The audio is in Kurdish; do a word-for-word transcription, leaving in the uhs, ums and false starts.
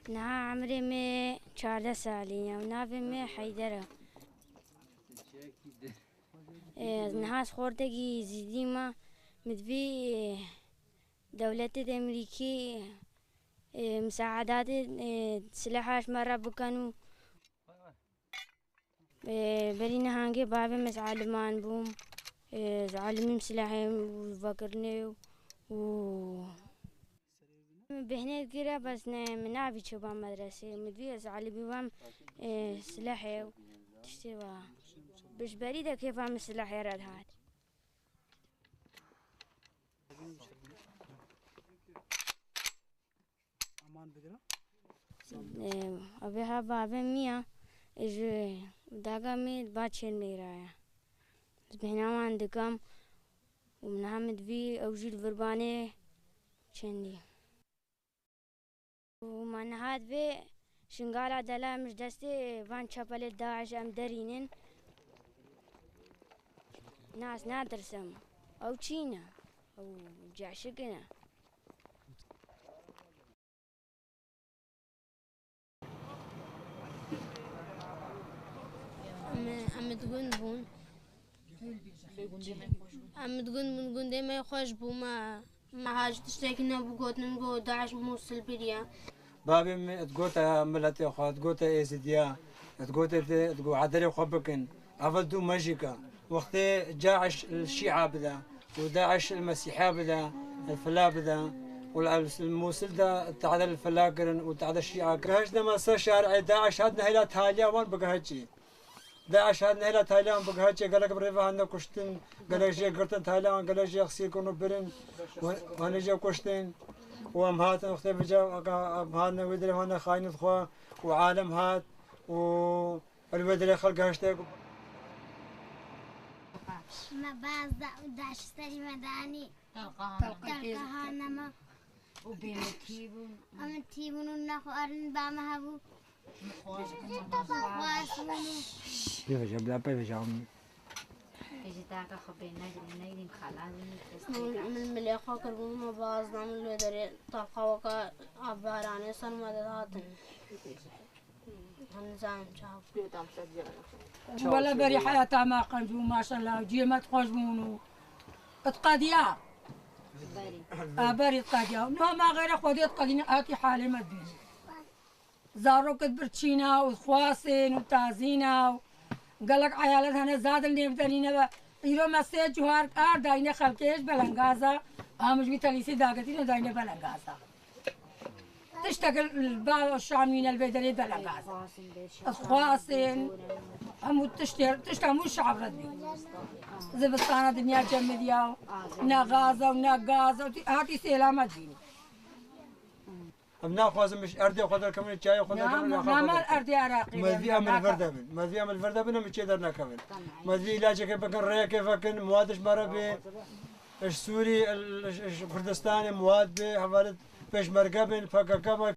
Niha emrê me çardeh salî ye û navê me Heyder e. Ê, niha ez xortekî zîdî me, min divî, ê, dewletê de Emerîkî, ê, misaedatê, ê, silaha ji me re bikin û, ê, berî nihangê bavê me ez aliman bûm, ê, ez alimîm silahê û vekirinê û Bêhnê digire, bes ne, min nabî çêba medresê. Min divî ez elî bibam, ê, silahê û tiştê wa. Bi ji berî de kêfa min silahê re dihat. Ê, evê ha bavê min ya, ê, ji daga min ba çêr mêra ye. Ez bêhna wan dikim. Û min niha min divî ew jî li vir banê çendî. Û me niha divê şingala dela min ji destê van çepelê DAIŞ em derînin. Na, ez natirsim. Ew çî ne? Ew ceşik ne. Em, em di gund bûn. Em di gund bûn, gundê me xweş bû, me, me haj tiştekî nebû gotin, got DAIŞ Mûsil biriye. Bavê min digote miletê xwe, digote Êzidiya, digote te, digo edelê xwe bikin. Evel dû mejîka. Wextê DAIŞ li Şîa bide û DAIŞ li Mesîha bide, li fila bide û li, li Mûsil de tehde li fila kirin û tehde Şîa kirin. Hej dema ser şarê DAIŞ hat nehêla taliya wan bigihecî. DAIŞ hat nehêla taliya wan bigihecî, gelek bi rê ve hatine kuştin, gelek jê girtin taliya wan, gelek jê xisî kirin û birin, wan, wan jê kuştin. Û em hatin wextê vêca, em hatine wê derê, hatine xayinê xwe û alem hat û Li wê derê xelk gehişte ku Me baz da û daş serî me danî. Telqa hane me. Û bê me tî bûn. Em tî bûn û nexwarin ba me hebû. Xweş bûn û. Pê veja, bila pê veja. Ji daka xwe bê negirî, negirîm xelan. Min, min milê xwe kirbûn, me baz da min li wê derê telqa weke avbaranê ser me de hatin. Wele berî heyata me qenc bû, maşallah, ciyê me xweş bûn û diqediya. A, berî diqediya. Niha me xeyre Xwedê diqedîne, hatî halê me dibîne. Zarokê di birçîna û xwasên û tazîna û gelek eyalet hene zadil nêvderîne ve. Îro me sê cuhar kar dayne xelkê ji belengaza, a min ji wî telîsî dagirtîne dayne belengaza. Tiştek li ba şan wîne li vê derê belengaz. Ez xwastin hemû tiştê, tişt hemû şav re dibî. Zivistana dinya cemidiya, ne gaz e, ne gaz e, hatî sêlama dibî. Em naxwazin min ji erdê xwe derkevin, çiyayê xwe derkevin, naxa xwe derkevin. Erdê Iraqê. Mezî em li vir de bin. Mezî em li vir de bin, em çê dernekevin. Mezî îlacekê bikin, rêyekê vekin, muad ji me re bê. Ji Sûrî, ji, ji Kurdistanê muad bê, hevalê pêşmerge bin, P K K bin.